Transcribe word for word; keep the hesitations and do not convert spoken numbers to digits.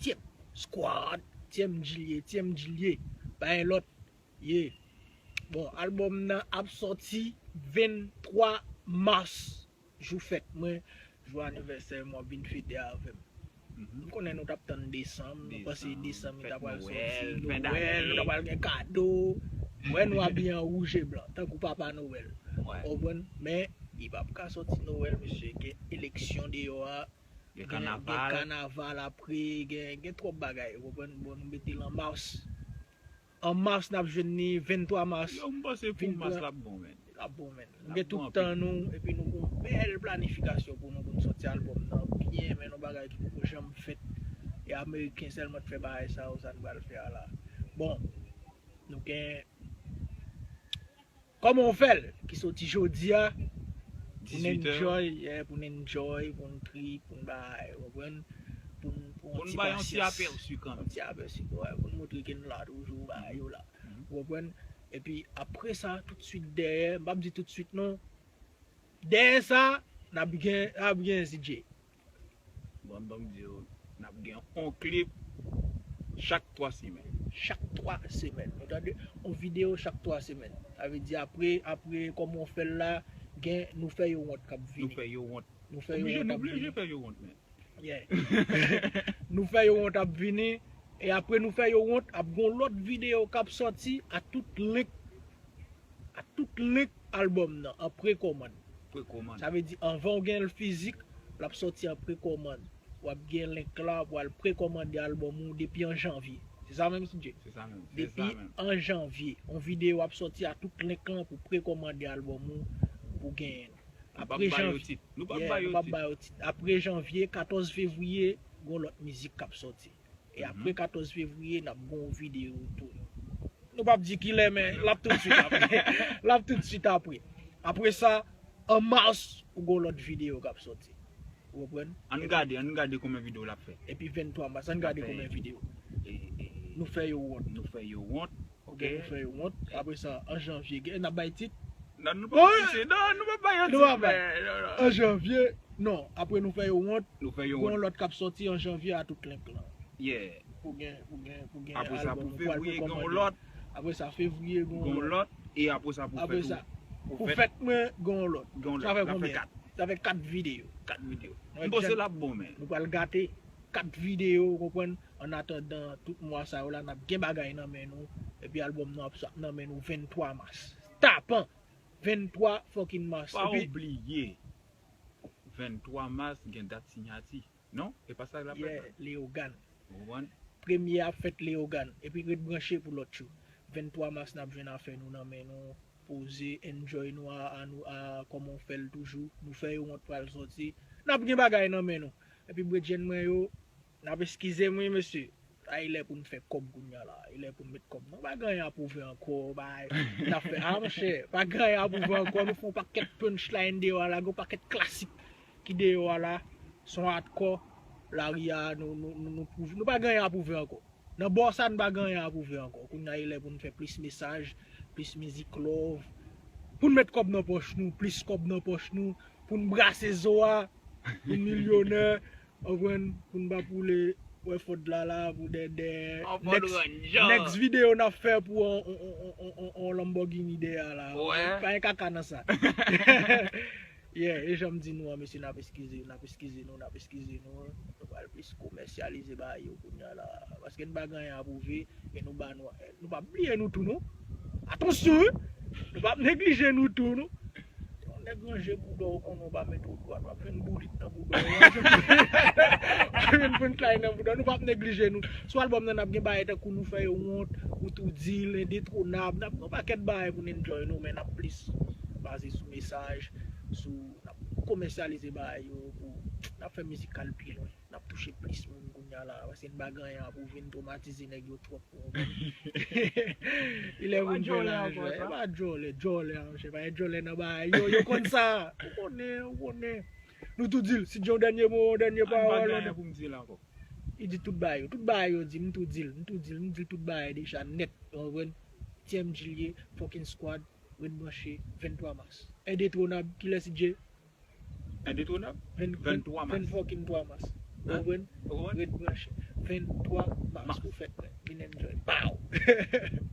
T M Squad, T M Jilye, T M Jilye, pa gen lòt. Ye. Bon, albòm nan ap sòti venntwa mas, jou fèt mwen, jou anivèsè mwen, w ap vin fete avè m. M konnen nou t ap tann desanm, nou panse desanm li ta pral sòti, Nwèl, nou ta pral gen kado. Wè nou abiye an wouj e blan, tankou Papa Nwèl. Konprann? Men, li p ap ka sòti Nwèl, mesye, gen eleksyon deyò a. Gen kanaval. Gen kanaval apre, gen, gen twòp bagay, ou konprann? Bon, nou mete l an mas. An mas, n ap jwenn li venntwa mas. Yo, m panse pou mas l ap bon, men. L ap bon, men. Nou gen tout tan nou, epi nou gen yon bèl planifikasyon pou nou, pou nou sòti albòm nan byen, men yon bagay ki poko janm fèt. E Ameriken sèlman t fè bagay sa yo, sa nou pral fè a la. Bon, nou gen Kòman w fè l? Ki soti jodi a, pou n enjoy, yeah, pou n enjoy, pou n trip, pou n bay, ou konprann? Pou n, pou n ti apèsi kanmenm. Yon ti apèsi, ouais, pou n montre ke n la toujou, bagay yo la. Ou konprann? Epi apre sa, toutswit dèyè, m p ap di toutswit non. Dèyè sa, n ap gen, n ap gen C J. Bon, ban m di w, n ap gen yon klip chak twa semèn. Chak twa semèn. Ou tande? Yon videyo chak twa semèn. Sa vle di apre, apre, kòman w fè l la, gen, nou fè yo wont k ap vini. Nou fè yo wont. Nou fè yo wont k ap vini. Oblije, nou oblije fè yo wont, men. Yeah. Nou fè yo wont ap vini. E apre nou fè yo wont, ap gon lòt videyo k ap sòti a tout link a tout link albòm nan an prekòmann. Prekòmann. Sa vle di, anvan w gen l fizik, l ap sòti an prekòmann. W ap gen link la pou al prekòmande albòm ou depi an janvye. Se sa menm, C J? Se sa menm. Depi an janvye, yon videyo ap sòti a tout link lan pou prekòmande albòm ou, pou genyen l. Apre janvye, nou p ap ba yo tit. Apre janvye, katòz fevriye, gon lòt mizik k ap sòti. E apre katòz fevriye, n ap gon videyo tou. Nou p ap di kilè, men l ap toutswit apre. L ap toutswit apre. Apre sa, an mas, ou gon lòt videyo k ap sòti. Ou konprann? Ann gade, ann gade konbyen videyo l ap fè. Epi venntwa mas, ann gade konbyen videyo. Nou fè yo wont. Nou fè yo wont. Ok, nou fè yo wont. Apre sa, an janvye, gen, n ap bay tit? Non, nou pa bay tit. Non, nou pa bay yon tit, men, non, non. An janvye, non. Apre nou fè yo wont, nou fè yo wont, gon lòt k ap sòti an janvye a tout link lan. Yeah. Pou gen, pou gen, pou gen albòm ou pral prekòmande. Apre sa, pou fevriye, gen yon lòt. Apre sa, fevriye, gen yon lòt. E apre sa, pou fèt ou, pou fèt mwen, gen yon lòt. Gen yon lòt. Sa fè konbyen? Sa fè kat videyo. Kat videyo. M panse l ap bon, men. Nou pral gate kat videyo, ou konprann? Annatandan tout mwa sa yo la, n ap gen bagay nan men nou. Epi albòm nan ap sot nan men nou venntwa mas. Tapan! Venntwa fucking mas. Pa oubliye, venntwa mas gen dat siyati. Non? E pa sa l ap fèt la? Yeah, Leyogàn. Ou konprann? Premye a ap fèt Leyogàn. Epi ret branche pou lòt yo. Venntwa mas n ap jwenn afè nou nan men nou. Poze, enjoy nou a, a nou, a kòman w fè l toujou. Nou fè yo wont pral sòti. N ap gen bagay nan men nou. Epi bredjenn mwen yo, n ap eskize m wi, mesye. A, e lè pou n fè kòb kounye a la. E lè pou n met kòb. Nou pa gen anyen a pwouve ankò. Bay, n ap fè, a, monchè, pa gen anyen a pwouve ankò. Nou fè yon pakèt punchline deyò a la, gen yon pakèt klasik ki deyò a la. Son hardcore, lari a, nou, nou, nou, nou pwouve. Nou pa gen anyen a pwouve ankò. Nan bò sa, n pa gen anyen a pwouve ankò. Kounye a, e lè pou n fè plis mesaj, plis mizik love. Pou n met kòb nan pòch nou, plis kòb nan pòch nou. Pou n brase zo a, pou n milyonè. Ou konprann? Pou n pa poule wè fòd la la pou dèdè. Next, next videyo n ap fè pou on, on, on, on, on, on Lamborghini dèyè a la. Pa gen kaka nan sa. Yeah, e jan m di nou an, mesye, n ap eskize, n ap eskize nou, n ap eskize nou. Nou pral plis komèsyalize bagay yo kounye a la. Paske n pa gen anyen a pwouve, e nou ba nou, nou pa bliye nou tou, non. Atansyon, wi! Nou p ap neglije nou tou, non. Yon nèg ranje bouda w konnen w pa mete w dwat, w ap jwenn boulit nan bouda w. W ap jwenn punchline nan bouda w. Nou p ap neglije nou. Sou albòm nan, n ap gen bagay tankou nou fè yo wont, ou tou di l, endetwonab. N ap gen yon pakèt bagay pou n enjoy nou, men n ap plis baze sou mesaj, sou, n ap komèsyalize bagay yo pou n ap fè mizik al pi lwen. N ap touche plis moun kounye a la, paske n pa gen anyen a pwouve, n twomatize nèg yo twòp. Li lè pou n fè lajè. E pa djòlè, djòlè a, monchè, pa gen djòlè nan bagay yo, yo konn sa. Ou konnen, ou konnen. Nou tou di l, si di yon dènye mo, yon dènye pawòl. Ann pa gen anyen pou m di l ankò. Li di tout bagay yo, tout bagay yo di, m tou di l, m tou di l, m di l tout bagay deja nèt, ou konprann? T M J Jilye, fucking squad, ret branche, venntwa mas. Endetwonab, kilè C J? Endetwonab? Venntwa mas. Venntwa mas. Ou konprann? Ou konprann? Ret branche. Venntwa mas Mas. Pou fèt mwen. Vin enjoy. Pow!